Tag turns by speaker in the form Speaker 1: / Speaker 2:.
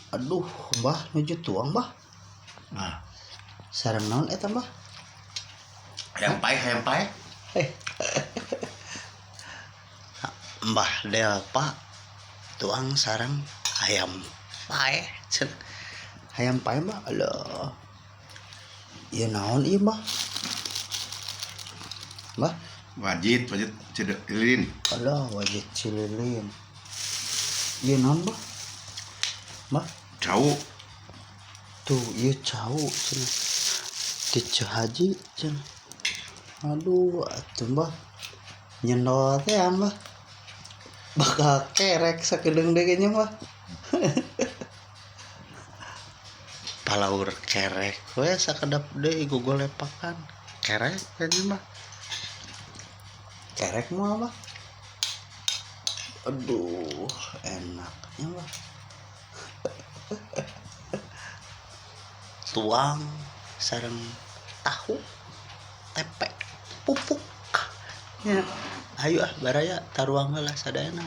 Speaker 1: Aduh, Mbah, nuju tuang, Mbah.
Speaker 2: Nah,
Speaker 1: Sareng naon eta, Mbah?
Speaker 2: Hayam paeh, hayam paeh.
Speaker 1: Mbah Delpa tuang sareng hayam paeh cenah. Hayam paeh, Mbah. Alah. Ieu naon ieu, Mbah? Mbah,
Speaker 2: Wajit, wajit cililin.
Speaker 1: Alah, wajit cililin. Ieu naon, Mbah? Mbah,
Speaker 2: Cau.
Speaker 1: Tuh ieu cau cenah. Ti Ceu Haji cenah. Aduh, atuh Mbah. Nyendol teh, Mbah. Bakal kerek sakedeung deui nya, Mbah. Palaur kerek we sakedap deui gogolepakan. Kerek nya, Mbah. Kerek moal, Mbah? Aduh, enaknya, Mbah. Tuang sareng tahu tempe pupuk nya. Ayo ah, baraya, taruang heula sadayana.